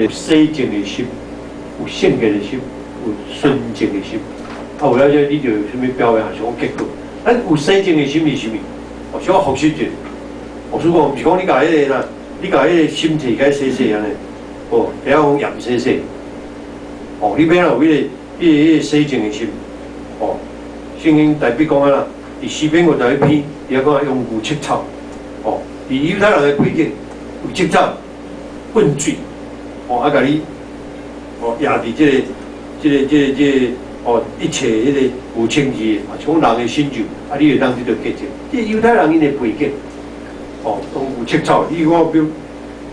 洗淨的心，有聖潔的心，有純淨的心。啊，有了這你就有啥物表現，是講結果。咱有洗淨的心是啥物？哦，小可復習者。牧師講，毋是講你共彼個啦，你共彼個心提起洗洗按呢，哦，會曉講鹽洗洗。哦，你欲按怎有彼個洗淨的心？哦，聖經特別講啊啦，佇詩篇51篇，伊講用牛七草。哦，佇猶太人的背景有七草滾水。哦，啊，共你哦，壓佇這個哦，一切彼個有清潔的，啊，像人的成就，啊，你會當得著潔淨。這猶太人𪜶的背景，哦，攏有七草。你看，比如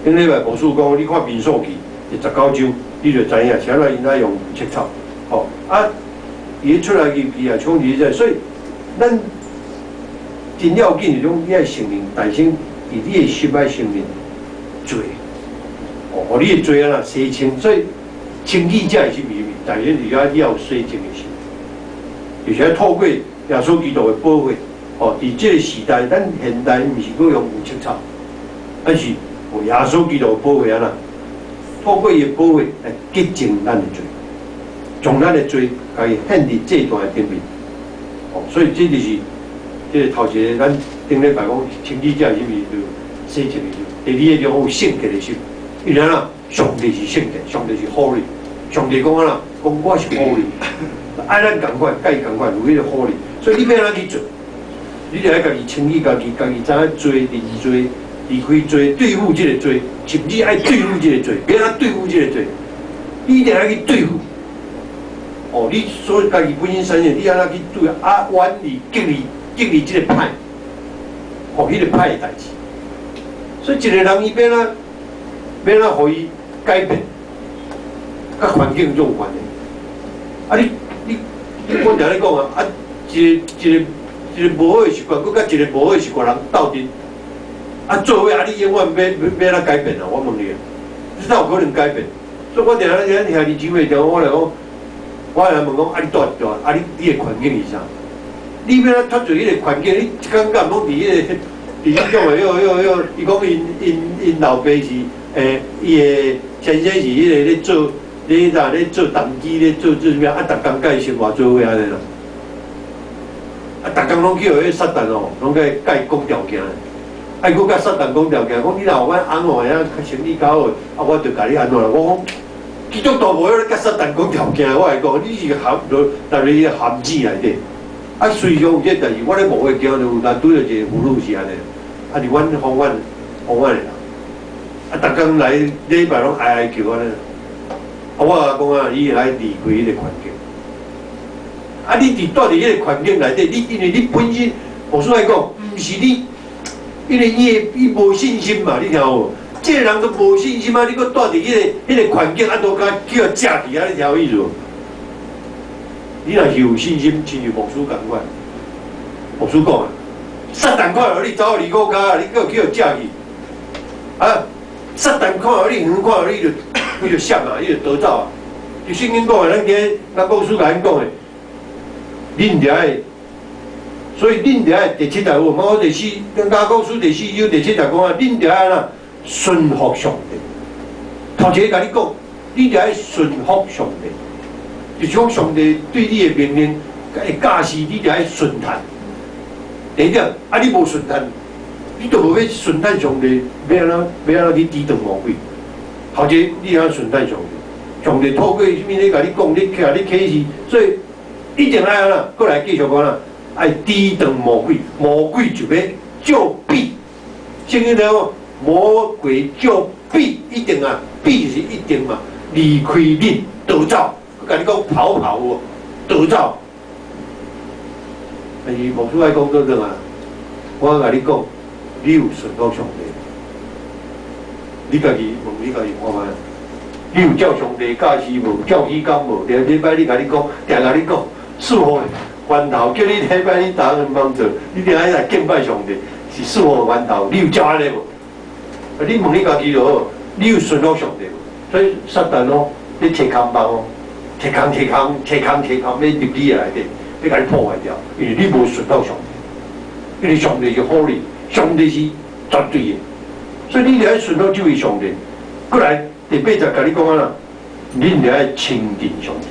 頂禮拜牧師講，你看民數記第19章，你就知影是按怎𪜶愛用七草。哦，啊，伊出來入去啊，像佇這，所以咱真要緊是講，你愛承認，大先佇你的心愛承認罪。哦，你的罪按怎洗清，所以清義者是啥物？但是你愛你要有洗淨的心，就是愛透過耶穌基督的寶血。哦，佇這個時代，咱現代毋是閣用牛七草，但是有耶穌基督的寶血按怎？透過伊的寶血來潔淨咱的罪，將咱的罪共伊獻佇祭壇的頂面。哦，所以這就是這個頭一個，咱頂禮拜講清義者是啥物？就洗淨的心。第二個就有聖潔的心。因為按怎？上帝是聖潔，上帝是 holy。上帝講按怎？講我是 holy，愛咱仝款，佮伊仝款，有彼個 holy。所以你欲按怎去做？你就愛家己清理家己，家己知影罪、認罪、離開罪、對付這個罪，甚至愛對付這個罪，欲按怎對付這個罪？你一定愛去對付。哦，你所以家己本身產生，你按怎去對啊？遠離、隔離、隔離這個歹，哦，彼個歹的代誌。所以一個人伊欲按怎？欲按怎予伊改變，佮環境有關係。啊你你你，我定咧講啊，啊，一個無好的習慣，閣佮一個無好的習慣人鬥陣，啊做伙啊，你永遠欲按怎改變啊？我問你啊，你哪有可能改變？所以我定咧咱兄弟姊妹，定我來講，我來問講，啊你住佇佗？啊你你的環境是啥？你欲按怎脫罪彼個環境？你一工敢攏佇彼個佇彼種的，彼個，伊講𪜶老爸是。伊的先生是彼個咧做，咧啥咧做重機咧做做啥物啊？逐工佮伊生活做伙按呢啦。啊，逐工攏去予彼撒旦哦，攏共伊講條件。啊，伊閣佮撒旦講條件，講你若予阮翁哦會曉生意較好，啊，我就共你按怎啦。我講基督徒無咧佮撒旦講條件，我來講你是陷落入去陷阱內底。啊，隨常有這代誌，我咧牧會驚就有咱拄著一個婦女是按呢，啊，佇阮方苑方苑的人。啊，逐工來禮拜攏哀哀叫按呢。啊，我共伊講啊，你愛離開彼個環境。啊，你佇蹛佇彼個環境內底，你因為你本身，牧師來講，毋是你，因為伊伊無信心嘛，你聽有無？這個人都無信心啊，你閣蹛佇彼個環境，啊，都共叫食去啊，你聽有意思無？你若是有信心，親像牧師仝款，牧師講啊，撒旦看著你走離苦跤，你閣去予食去，啊？撒旦看著你遠看著你就你就閃啊，你就逃走啊。就聖經講的，咱今日咱牧師共恁講的，恁著愛，所以恁著愛第七節有無？我第四，雅各書第四章第七節講啊，恁著愛按怎順服上帝。頭一个共你講，你著愛順服上帝，就是講上帝對你的命令、的教示，你著愛順從。第一點，啊，你無順從。你都無欲順從上帝，欲按怎欲按怎去抵擋魔鬼？頭一個，你按怎順從上帝？上帝透過啥物咧共你講，你徛你啟示，所以一定愛按怎？閣來繼續講啦，愛抵擋魔鬼，魔鬼就欲就避。聖經講，魔鬼就避，一定啊，避是一定嘛，離開恁，逃走。閣共你講跑跑有無？逃走。但是牧師愛講倒轉啊，我共你講。你有順服上帝？你家己問你家己看覓？你有照上帝教示無？照起工無？禮禮拜你共你講，定共你講，四號源頭叫你禮拜你逐項毋通做，你定愛來敬拜上帝，是四號源頭，你有照按呢無？你問你家己就好，你有順服上帝無？所以撒旦哦，咧揣空房哦，揣空揣空揣空揣空，欲入你內底，欲共你破壞掉，因為你無順服上帝，因為上帝是 holy。上帝是絕對的，所以你著愛順服這位上帝。閣來，第八節共你講啊啦，恁著愛親近上帝，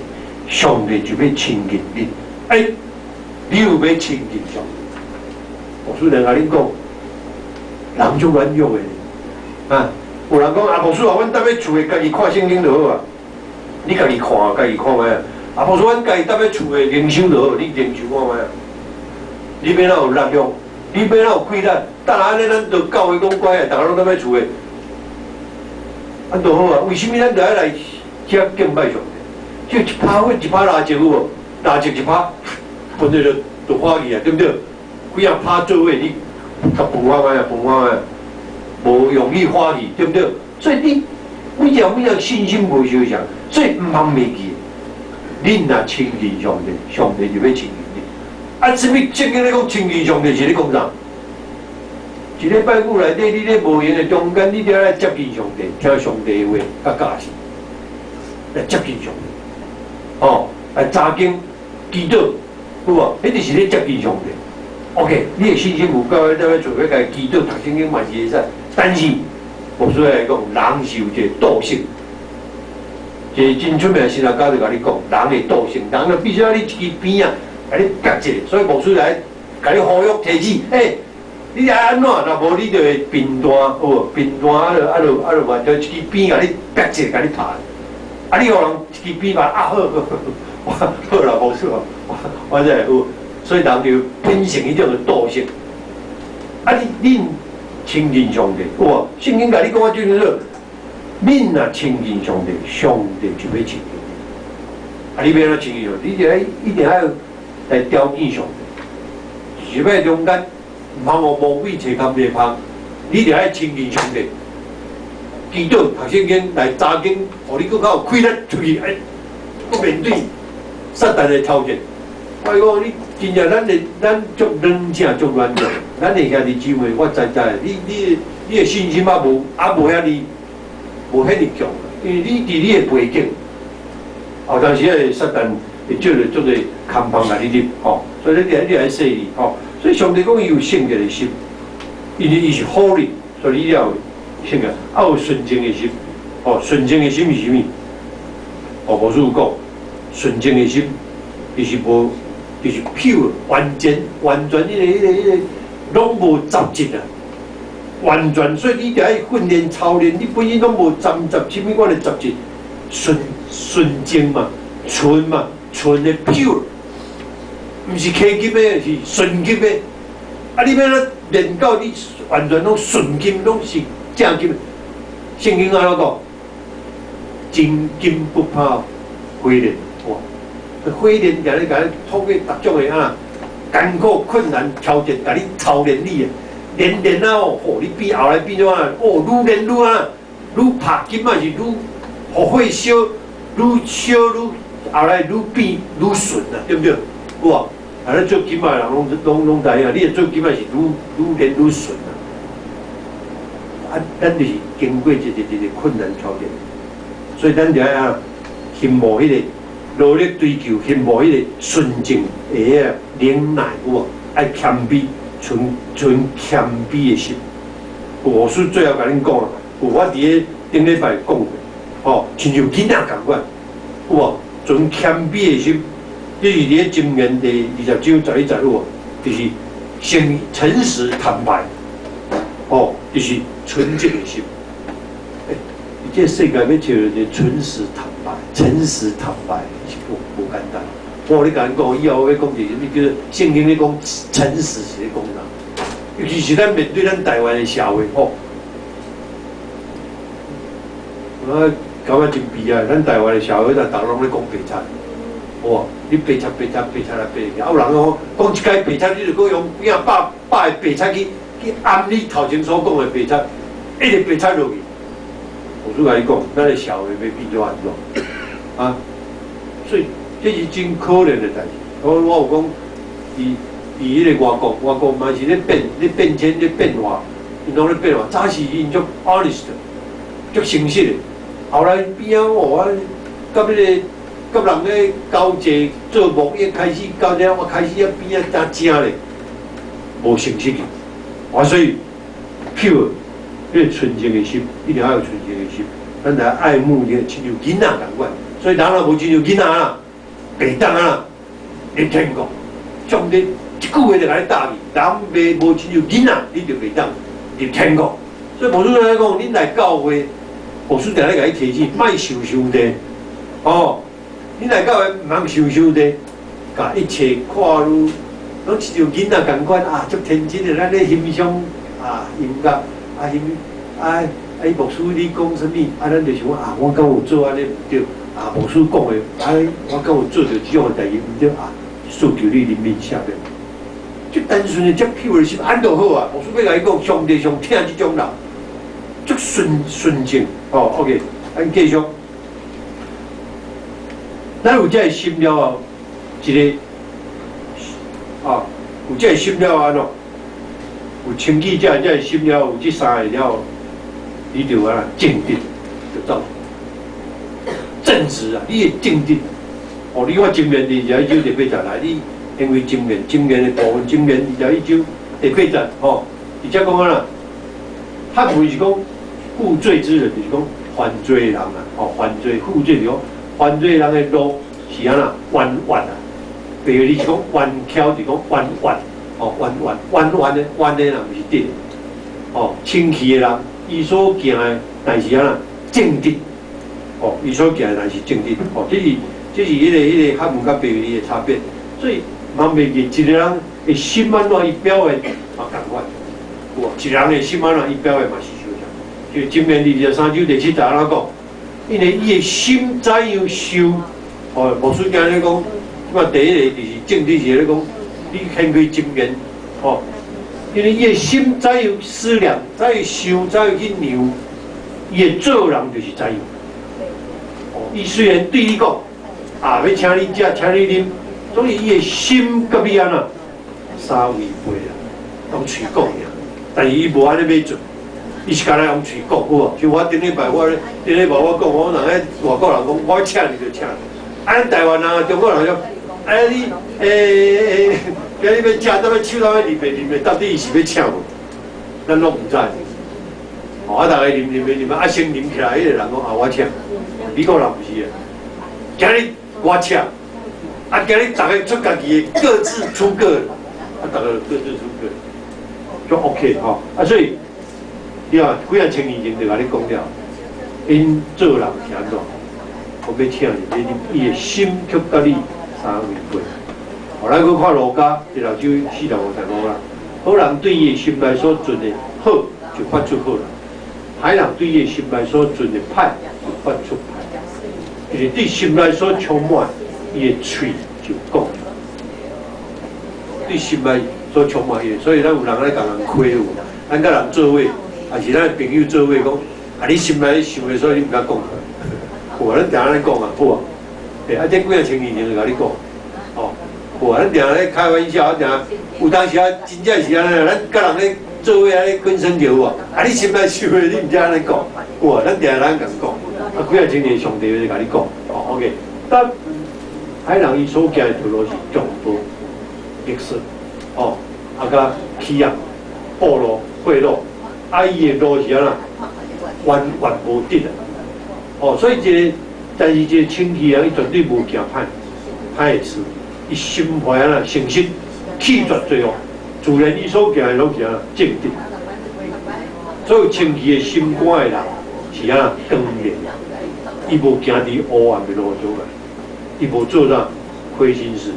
上帝就欲親近恁。欸，你有欲親近上帝？牧師來共恁講，人足軟弱的，啊，有人講啊，牧師啊，阮踮咧厝的家己看聖經就好啊。你家己看，家己看覓啊？啊，牧師，阮家己踮咧厝的靈修就好，你靈修看覓啊？你欲哪有力量？你欲哪有氣力？等下按呢，咱就教會講乖啊，逐家攏踮咧厝的，按就好啊。為啥物咱著愛來遮敬拜上帝？就一拍火，一拍蠟燭有無？蠟燭一拍，本來就火去啊，對毋對？幾仔拍做伙，你共飯看覓啊？飯看覓啊？無容易火去，對毋對？所以你每樣每樣信心無相像，所以毋通袂記。恁若親近上帝，上帝就欲親近你。啊，啥物聖經咧講親近上帝是咧講啥？一禮拜五內底，你咧無閒的中間，你著愛接近上帝，聽上帝的話，佮教示，來接近上帝。哦，來查經、祈禱，有無？彼就是咧接近上帝。OK，你的信心有夠，你踮咧做欲共祈禱、讀聖經嘛是會使。但是，牧師來講，人是有一個惰性。一個真出名的神學家就共你講，人的惰性，人就必須愛你一支鞭仔，共你夾一下。所以牧師來共你呼籲提醒，欸，你愛按怎？若無你就會貧惰，有無？貧惰啊，就啊就啊就嘛，就一支鞭共你夾一下，共你拍。啊，你予人一支鞭嘛，啊好好好，我好啦，牧師，我我才會有。所以人就變成彼種的惰性。啊，你恁親近上帝，有無？聖經共你講啊，就是說，恁若親近上帝，上帝就欲親近你。啊，你欲按怎親近上帝？你就愛一定愛來朝見上帝。一擺中間，毋通予魔鬼揣空袂芳，你就愛親近上帝。祈禱、讀聖經來查經，予你閣較有氣力出去，哎，閣面對撒旦的挑戰。我講你真正咱的咱足軟正足軟弱，咱的兄弟姊妹，我知知，你你你的信心猶無猶無遐爾無遐爾強，因為你佇你的背景，有當時仔撒旦會借著足濟空芳共你入吼，所以你你愛細膩吼。所以上帝講伊有聖潔的心，因為伊是 holy，所以你要有聖潔，啊有純淨的心，吼，純淨的心是啥物？哦，牧師有講，純淨的心，伊是無。就是 pure 完全完全彼個彼個彼個攏無雜質啊！完全，所以你著愛訓練操練，你本身攏無摻雜啥物款的雜質，純純淨嘛，純嘛，純的 pure，毋是溪金的，是純金的。啊，你欲按怎練到你完全攏純金，攏是正金。聖經按怎講？真金不怕火煉，哇！火煉共你共你透過逐種的啊艱苦困難挑戰，共你操練你啊，練練啊哦，吼，你變後來變做啊，哦，愈練愈啊，愈拍金啊是愈予火燒，愈燒愈後來愈變愈純啊，對毋對？有無？啊，咧做金仔的人攏攏攏知影，你做金仔是愈愈練愈純啊。啊，咱就是經過一個一個困難挑戰，所以咱就愛啊，羨慕彼個。努力追求、羨慕彼個純淨的忍耐，有無？愛謙卑，純純謙卑的心。牧師最後共恁講啊，有我佇咧頂禮拜講過，吼，親像囡仔仝款，有無？純謙卑的心，這是佇咧箴言第20章11節有無？就是誠誠實坦白，吼，就是純淨的心。欸，這個世界欲找一個純實坦白、誠實坦白是無無簡單。我咧共恁講，以後我欲講一個啥物叫做聖經咧講誠實是咧講啥？尤其是咱面對咱台灣的社會吼，我感覺真悲哀。咱台灣的社會，逐逐攏咧講白賊，哇！你白賊白賊白賊來白去，啊有人講講一擺白賊，你就閣用幾仔百百个白賊去去掩你頭前所講的白賊，一直白賊落去。我拄共你講，咱的社會欲變做按怎？啊，所以這是真可憐的代誌。我我有講，佇佇彼個外國，外國嘛是咧變、咧變遷、咧變化，𪜶攏咧變化。早時𪜶足 honest，足誠實的。後來變啊，哦，佮彼個佮人咧交際做貿易開始到這，我開始啊變啊誠正咧，無誠實去。啊，所以 pure。彼個純淨的心，一定愛有純淨的心。咱來愛慕這個親像囡仔仝款，所以人若無親像囡仔啦，袂當啊，入天國。上帝一句話就共你答去，人袂無親像囡仔，你就袂當入天國。所以牧師來講，恁來教會，牧師定咧共你提醒，莫想傷濟，哦，恁來教會毋通想傷濟，共一切看愈攏親像囡仔仝款啊，足天真的，咱咧欣賞啊音樂啊欣啊啊！牧師你講啥物啊？咱就想講啊，我敢有做按呢毋對啊？牧師講的啊，我敢有做著這種的代誌毋對啊？訴求你憐憫赦免，足單純的足 pure 的心，按就好啊！牧師欲共你講，上帝上疼這種人，足純純淨哦。OK，咱繼續，咱有這个心了後，一個啊，有這个心了後，按怎？有清氣這个心了後，有這三个了後，你就按怎正直就走，正直啊！你的正直。哦，你看箴言21章第八節來，你因為箴言，箴言的部分，箴言21章第八節，吼，而且講按怎？漢文是講負罪之人，就是講犯罪的人啊，吼，犯罪負罪就是講犯罪人的路是按怎彎彎啊？比如你是講彎曲，就是講彎彎，哦，彎彎彎彎的彎的人毋是直的，哦，清氣的人，伊所行的乃是按怎正直，哦，伊所行的乃是正直，哦，這是彼個漢文佮白話的差別，所以嘛袂記一個人的心按怎，伊表現嘛仝款，有無？一個人的心按怎，伊表現嘛是相像。就箴言23章第7節按怎講？因為伊的心怎樣想，哦，牧師今日講，這擺第一个就是正直是咧講，你掀開箴言，哦，因為伊的心怎樣思量，怎樣想，怎樣去量，伊的做人就是怎樣。哦，伊雖然對你講，啊，欲請你食，請你啉，所以伊的心佮你按怎三違背啦，用喙講爾，但是伊無按呢欲做，伊是干焦用喙講，有無？像我頂禮拜我頂禮拜我講，我人咧外國人講，我請你就請，啊，咱台灣人、中國人就，哎你，欸欸，今日欲食，踮咧手踮咧啉袂啉袂，到底伊是欲請無？咱攏毋知。哦，啊，逐个啉啉啉啉，啊，先啉起來，彼個人講啊，我請。美國人毋是啊，今日我請，啊，今日逐个出家己的，各自出各的，啊，逐个各自出各的，就 OK 吼。啊，所以你看幾仔千年前就共你講了，𪜶做人是按怎？我欲請你，你伊的心卻佮你三違背。哦，咱閣看路加第六章45節五啦，好人對伊的心內所存的好，就發出好來；歹人對伊的心內所存的歹，就發出歹。就是對心內所充滿，伊的喙就講。對心內所充滿的，所以咱有人咧共人虧有，咱佮人做伙，抑是咱的朋友做伙講，啊，你心內想的，所以你毋敢講出來。有啊，咱定按呢講啊，好啊。欸，啊，這幾仔千年前就共你講，哦，有啊，咱定咧開玩笑，啊，定有當時啊，真正是按呢，咱佮人咧做伙按呢滾耍著有無？啊，你心內想的，你毋知按呢講，有啊，咱定咱共講，啊，幾仔千年上帝就共你講，哦，OK。但歹人伊所行的道路是強暴、勒索，哦，啊，佮欺壓、暴露、賄賂，啊，伊的路是按怎？完完無直啊！哦，所以這個，但是這個清氣人，伊絕對無行歹歹的事，伊心懷按怎誠實，棄絕罪惡，自然伊所行的攏是按怎正直。所有清氣的心肝的人是按怎光明，伊無行佇黑暗的路上啊，伊無做啥虧心事，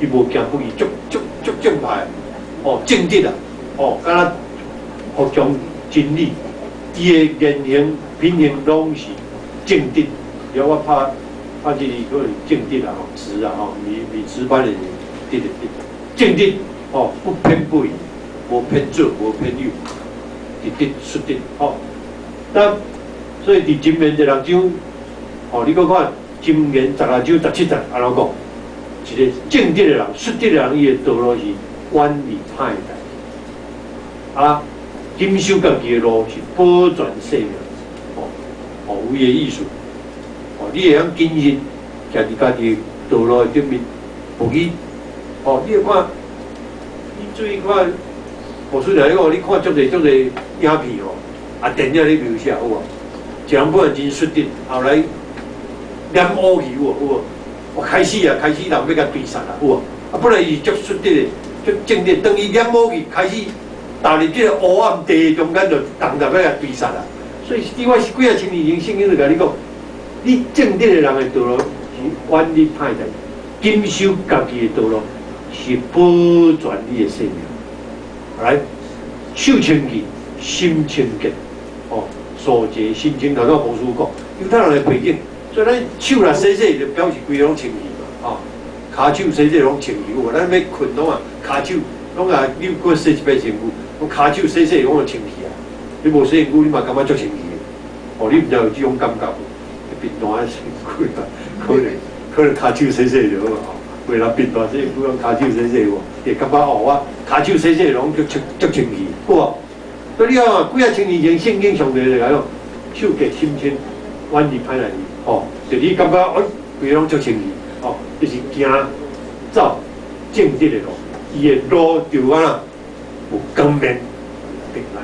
伊無行不義，足足足正派，哦，正直啊，哦，敢若服從真理，伊的言行品行攏是正直。了我拍拍這個可能正直啊，吼，直啊，吼，毋是值班的直的直，正直哦，不偏不倚，無偏左，無偏右，直直率直，吼。那所以佇箴言第六章，哦，你閣看箴言16章17節按怎講？一個正直的人、率直的人，伊的道路是遠離歹代誌，啊，謹守家己的路是保全性命，哦，哦，有伊的意思。哦，你會曉謹慎，行佇家己的道路的頂面，無去，哦，你會看，你注意看，牧師來講，你看足濟足濟影片哦，啊，電影咧描寫有無？一人本來真率直，後來染烏去有無？有無？我開始啊，開始人欲共追殺啊，有無？啊，本來伊足率直的，足正直，當伊染烏去，開始踏入這個黑暗地中間，就人就欲共追殺啊。所以，我是幾仔千年前聖經就共你講，你正直的人的道路是遠離歹代誌，謹守家己的道路是保全你的性命。來，手清氣，心清潔，哦，素潔心清，頭拄牧師講，猶太人的背景，所以咱手若洗洗，就表示規个攏清氣嘛，哦，跤手洗洗攏清氣有無？咱欲睏攏啊，跤手攏啊，你閣洗一擺身軀，攏跤手洗洗攏會清氣啊。你無洗身軀，你嘛感覺足清氣的，哦，你毋知有這種感覺無？貧惰身軀啊，可能可能跤手洗洗就好啊，為了貧惰洗身軀，跤手洗洗有無？會感覺哦，我跤手洗洗攏足清足清氣，有無？所以你看幾仔千年前聖經上帝就來講，手潔心清，遠離歹代誌，哦，就你感覺哦，規個攏足清氣，哦，就是行走正直的路，伊的路就按怎有光明平安。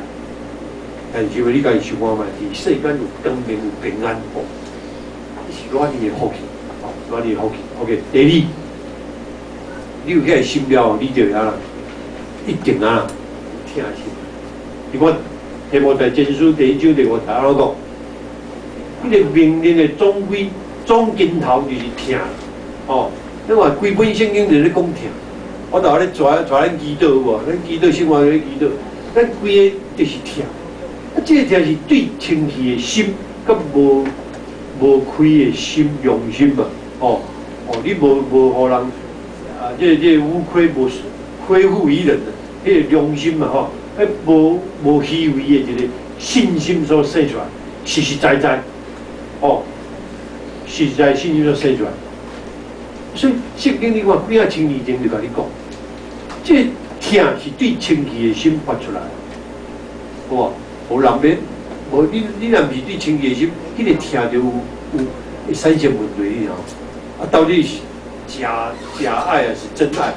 但是你家己想看覓，佇世間有光明有平安，哦，是偌爾的福氣，哦，偌爾的福氣。OK，第二，你有遐個心了，你就會按怎，一定按怎疼心。你看《提摩太前書》第一章第五節按怎講？彼個命令的總歸總根頭就是疼，哦。你看規本聖經就咧講疼。我頭咧帶帶咱祈禱有無？咱祈禱生活咧祈禱，咱規个就是疼。啊，這個疼是對清氣的心，佮無無虧的心用心嘛。哦哦，你無無予人啊，這個這個無虧無虧負於人的，彼個良心嘛吼，彼無無虛偽的一個信心所生出來，實實在在，哦，實在信心所生出來。所以聖經你看幾仔千年前就共你講，這個疼是對清氣的心發出來，有無？無人欲，無你你若毋是對清氣的心，彼個疼就有有會產生問題，你知無？啊，到底是假假愛還是真愛？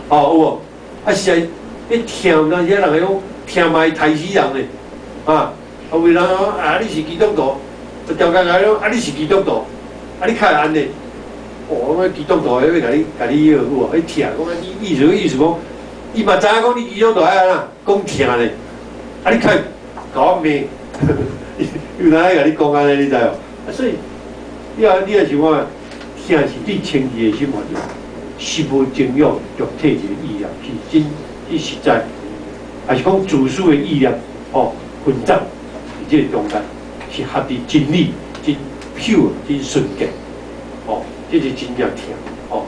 哦，有無？啊，實在，彼疼，有當時人會講疼嘛會刣死人的，啊，啊有人講啊，你是基督徒，調侃來講啊，你是基督徒，啊，你較會按呢？哦，我基督徒欲共你共你彼個有無？彼疼，講啊，你意思意思講，伊嘛知影講你基督徒愛按怎講疼咧，啊，你較會共我罵，有哪會共你講按呢？你知無？啊，所以你也你也想看，疼是對清氣的心發出，是無情欲肉體一個意念，是真是實在，還是講自私的意念？哦，混雜佇這個中間，是合佇真理、真 pure、真純潔。哦，這是真正疼。哦，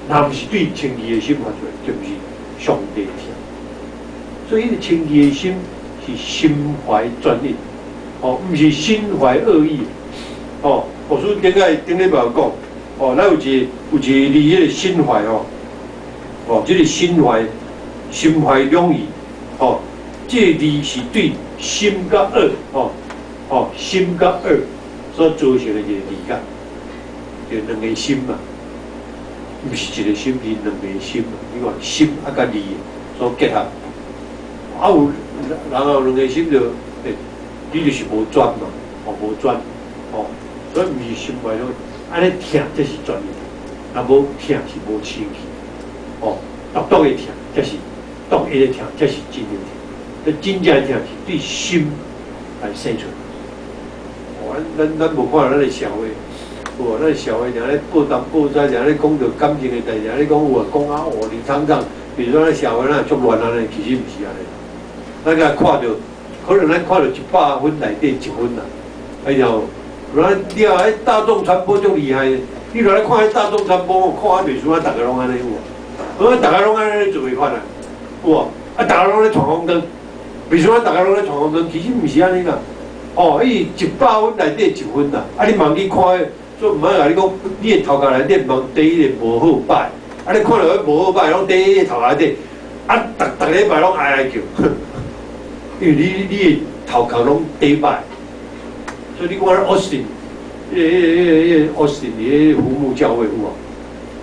若毋是對清氣的心發出來，就毋是上帝疼。所以，彼個清氣的心是心懷專一，哦，毋是心懷惡意。哦，牧師頂擺頂禮拜有講，哦，咱有一個有一個字，彼個心懷哦，哦，這個心懷心懷兩意，哦，這個字是對心佮惡，哦，哦，心佮惡所造成的一個字甲，就兩個心嘛，毋是一個心，是兩個心嘛。你看心啊佮字所結合，啊有然後兩個心就，欸，你就是無專嘛，哦，無專，哦。所以毋是心懷兩意，按呢疼才是專一，若無疼是無清氣，哦，獨獨的疼才是獨一的疼，才是真的疼。這真正的疼是對心來生出來。哦，咱咱咱無看咱的社會，有無？咱的社會定咧報東報西，定咧講著感情的代誌，定咧講有啊，講啊哦，流暢暢。比如說咱社會咱足亂按呢，其實毋是按呢。咱共看著，可能咱看著100分內底一分啦，哎呦！咱你啊，彼大眾傳播足厲害的，你落來看彼大眾傳播，看啊袂輸啊，逐个攏按呢有無？我逐个攏按呢做袂法啊，有無？啊，逐个攏咧闖紅燈，袂輸啊，逐个攏咧闖紅燈，其實毋是按呢啦。哦，伊100分內底一分啦，啊，你茫去看彼，所以毋通共你講，你的頭殼內底毋通缀彼个無好歹，啊，你看著彼無好歹攏缀彼个頭殼內底，啊，逐逐禮拜攏哀哀叫，因為你你的頭殼攏缀歹。所以你看奧斯汀，彼个、彼個、彼個、彼個奧斯汀佇彼個父母教會有無？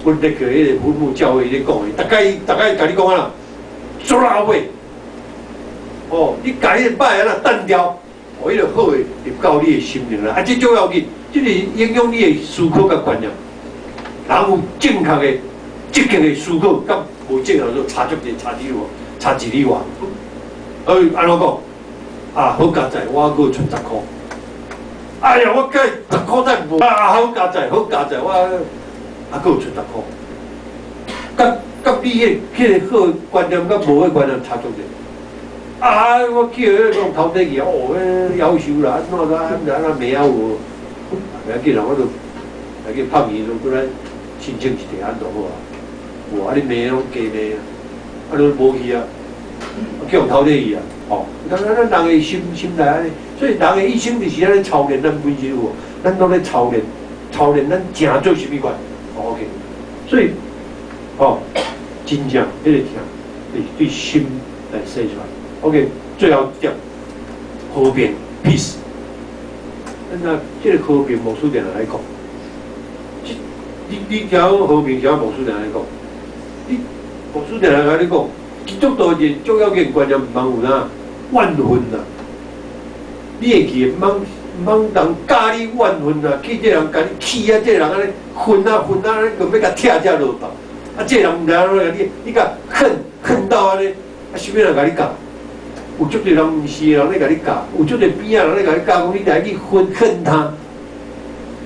阮咧個彼個父母教會咧講的，逐擺逐擺共你講啊，做老尾，哦，你共彼個歹按怎扽掉，哦，彼个好的入到你的心靈啦。啊，這足要緊，這是影響你的思考佮觀念。人有正確的、積極的思考，佮無正確就差足濟，差一里，差一里外。哎，按怎講？啊，好佳哉，我閣存十箍。哎呀，我計十箍才無啊！好佳哉，好佳哉，我啊閣有存十箍。佮佮你彼個好觀念，佮無好觀念差足濟。啊！我去彼個頭底去，哦，彼夭壽啦，按怎按怎按怎罵啊有無？袂要緊啦，我就來去拍伊，就閣來申請一塊按就好啊。有啊，你罵攏加罵啊，啊，你無去啊，叫予頭底去啊，吼！咱人的心心內按呢，所以人的一生就是按呢操練咱本身有無？咱攏咧操練，操練咱成做啥物款？OK，所以，吼，真正彼個疼，是對心來生出來。OK，最後一點，和平 peace。那這個和平牧師定來講，你講和平，啥牧師定來講？你牧師定來共你講，基督徒一個重要嘅觀念，毋通有啥怨恨啦。你會記得，毋通人教你怨恨啊，去這個人共你氣啊，這個人按呢恨啊恨啊，你就欲共拆才落吧。啊，這個人毋知按怎共你，你共恨恨到按呢，啊，啥物人共你教？有足濟人毋是的人咧共你教，有足濟邊仔人咧共你教，講你來去恨恨他。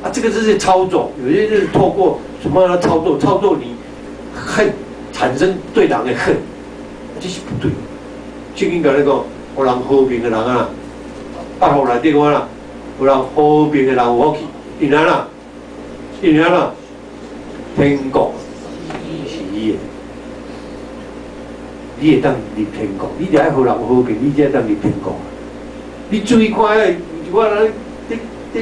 啊，這個就是操作，有些就是透過什麼來操作，操作你恨，產生對人的恨，啊，這是不對。聖經共你講，予人和平的人啊，八福內底講啦，予人和平的人有福氣，因為啦，因為啦，天國是伊的。你會當入天國，你著愛予人和平，你才會當入天國。你注意看，彼個，我咧，你你，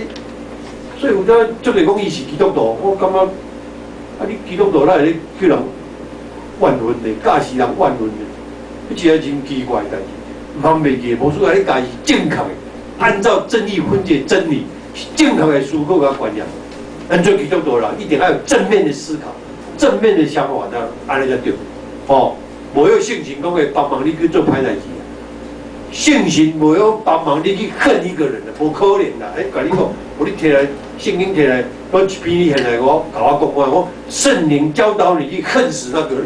所以有當足濟講伊是基督徒，我感覺，啊，你基督徒哪會咧叫人怨恨呢？教死人怨恨呢？這個真奇怪代誌。毋通袂記，牧師共你教是正確的，按照真理分解真理，是正確的思考佮觀念。咱做基督徒人一定要有正面的思考，正面的想法，按呢才對。哦。無有聖神講會幫忙你去做歹代誌啊！聖神無有幫忙你去恨一個人啊，無可能啦！欸，共你講，予你提來聖經提來，攞一篇你現來我共我講話，我聖靈教導你去恨死那個人，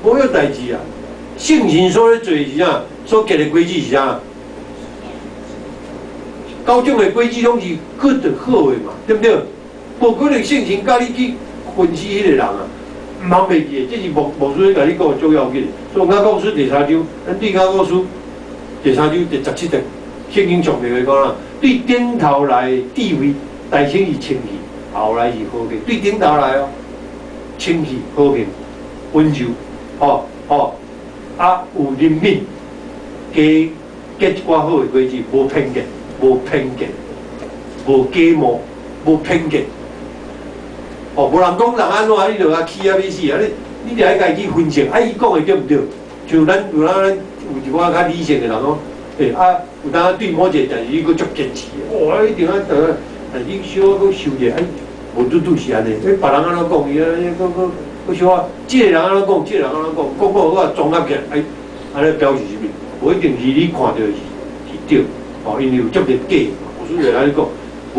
無有代誌啊！聖神所咧做是啥？所結的果子是啥？九種的果子攏是 good 好的嘛，對毋對？無可能聖神教你去恨死彼個人啊！毋通袂記，這是牧師共你講足要緊。所以雅各書第三章，咱對雅各書第三章第17節，聖經上面會講啦，對頂頭來智慧，大先是清氣，後來是和平。對頂頭來哦，清氣、和平、溫柔，吼吼，啊有憐憫，加結一寡好的果子，無偏見，無偏見，無假冒，無偏見。哦，無人講人按怎，你就共氣啊欲死啊！你著愛家己去分析，啊，伊講的對毋對？像咱有當咱有一寡較理性的人講，欸啊，有當對某一個代誌你閣足堅持的，哦，一定愛得，但你小可閣想者，哎，無拄拄是按呢。欸，別人按怎講，伊按呢閣閣閣小可，這個人按怎講，這個人按怎講，講講閣綜合起來，哎，按呢表示啥物？無一定是你看著是是對，哦，因為有足濟假嘛。我主就按呢講，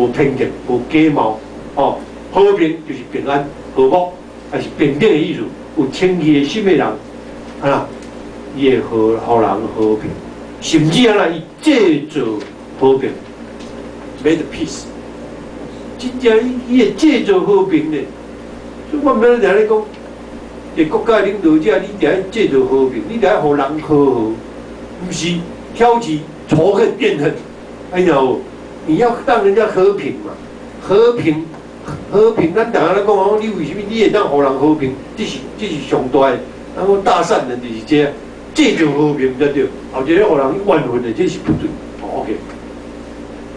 無偏見，無假冒，哦。和平就是平安、和睦，還是平等的意思。有清氣的心的人，啊，伊會予予人和平，甚至啊，伊製造和平，make peace。真正伊伊會製造和平呢。所以我毋免定咧講，一個國家領導者，你著愛製造和平，你著愛予人和好，毋是挑起仇恨、怨恨。哎呦，你要讓人家和平嘛，和平。和平，咱逐家咧講講，你為啥物你會當予人和平？這是上大的，咱講大善人就是這，製造和平才對。後一個予人怨恨的，這是不對。OK，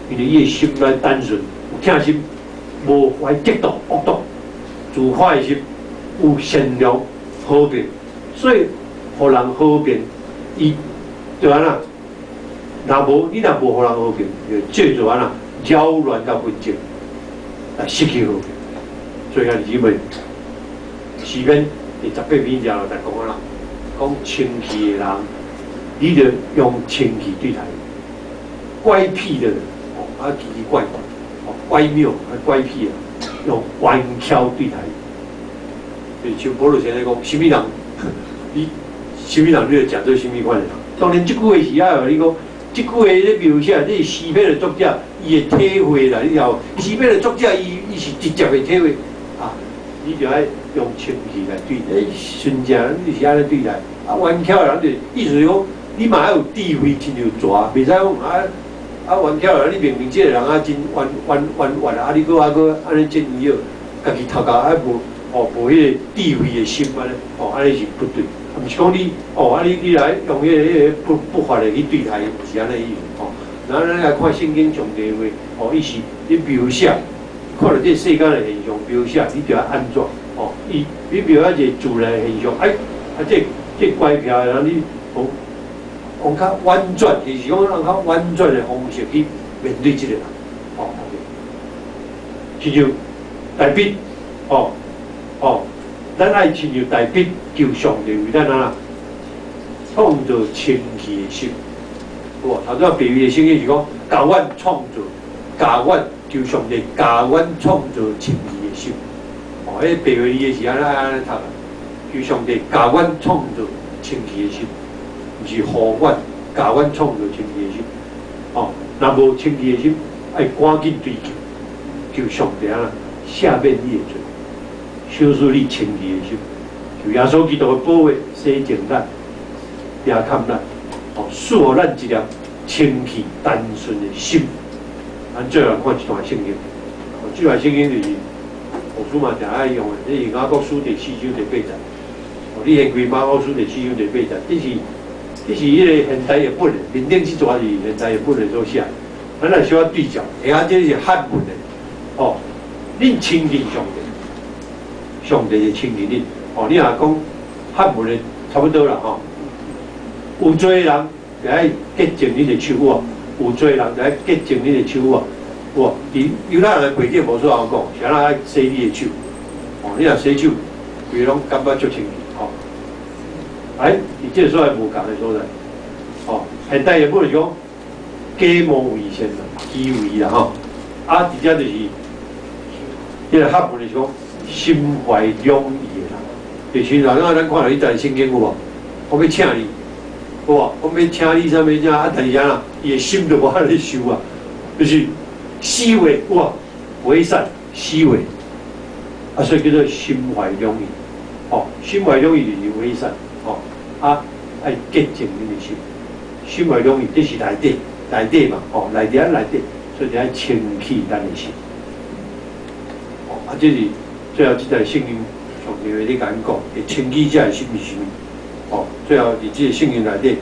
因為伊的心內單純，有疼心，無懷嫉妒、惡毒，自誇的心，有善良、和平，所以予人和平，伊就按怎？若無你若無予人和平，就製造按怎擾亂佮紛爭，來失去和平。所以兄弟姊妹，詩篇第18篇了來講啊啦，講清氣的人，你著用清氣對待。乖僻的人，哦，啊奇奇怪怪，哦，乖謬啊乖僻啊，用頑巧對待。就像保羅先生講，啥物人，你啥物人你就食做啥物款的人。當然，這句話是愛你講，這句話咧描寫，這是詩篇的作者伊的體會啦，你知無？詩篇的作者伊是直接的體會啊，你就愛用清氣來對待，純正你是按呢對待，啊，頑巧的人就意思是講，你嘛愛有智慧，親像蛇，袂使講啊啊頑巧的人，你明明這個人啊真彎彎彎彎啊，你閣啊閣按呢真伊好，家己頭殼啊無哦無彼個智慧的心按呢，哦按呢是不對。毋是講你哦，啊你來用彼個不法的去對待，毋是按呢意思哦。然後咱來看聖經上帝話，哦，伊是你描寫，看著這個世間的現象描寫，你就愛按怎？哦，伊你描寫一個自然的現象，哎，啊這乖僻的人，你用用較婉轉，就是講用較婉轉的方式去面對這個人，哦，OK。親像大衛，哦哦。咱愛親像大衛求上帝為咱按怎創造清氣的心。有無？頭拄仔白話的聖經是講，共阮創造，共阮求上帝，共阮創造清氣的心。哦，彼個白話字的是按呢按呢讀，求上帝共阮創造清氣的心，毋是予阮共阮創造清氣的心。哦，若無清氣的心，愛趕緊追求，求上帝按怎赦免你的罪。賞賜你清氣的心，求耶穌基督的寶血洗淨咱，也看咱，哦，賜予咱一粒清氣單純的心。咱最後看一段聖經，哦，這段聖經就是牧師嘛定愛用的，這是雅各書第四章第八節。哦，你掀開雅各書第四章第八節，這是彼個現代譯本的，面頂這段是現代譯本的所寫。咱來小可對照，下這是漢文的，哦，恁親近上帝。上帝就親近恁，哦，你若講漢文的差不多啦吼。有罪的人就愛潔淨恁的手啊，有罪的人就愛潔淨恁的手啊。有佇猶太人的背景無說好講，是按怎愛洗你的手？哦，你若洗手，規個攏感覺足清氣吼。哎，佇這個所在無仝的所在，哦，現代譯本是講假冒為善啦，虛偽啦吼。啊，佇遮就是彼個漢文是講心懷兩意的人，就是若咱看著彼段聖經有無？我欲請你，有無？我欲請你啥物啥？啊，但是按怎？伊的心就無按呢想啊，就是死話有無？偽善死話，啊，所以叫做心懷兩意。哦，心懷兩意就是偽善，哦，啊，愛潔淨恁的心，心懷兩意，這是內底，內底嘛，哦，內底啊內底，所以就愛清氣咱的心。哦，啊，這是最後這段聖經上帝話咧共咱講，會清氣者的心是啥物？哦，最後佇這個聖經內底，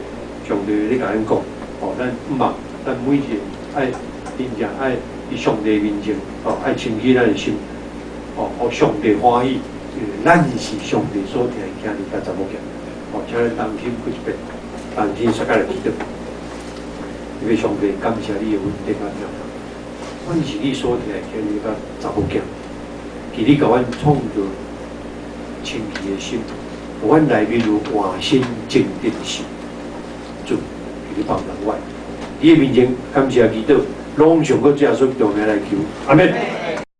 上帝話咧共咱講，哦，咱毋茫，咱每一個愛真正愛佇上帝面前，哦，愛清氣咱的心，哦，予上帝歡喜，因為咱是上帝所疼的囝兒佮查某囝，哦，請咱同心閣一遍，同心相佮來祈禱。因為上帝感謝你的恩典佮疼阮是你所疼的囝兒佮查某囝，求你共阮創造清氣的心，予阮內面有換新正直的心，主，求你幫助阮。你的面前感謝祈禱，攏奉主耶穌基督名來求，阿門。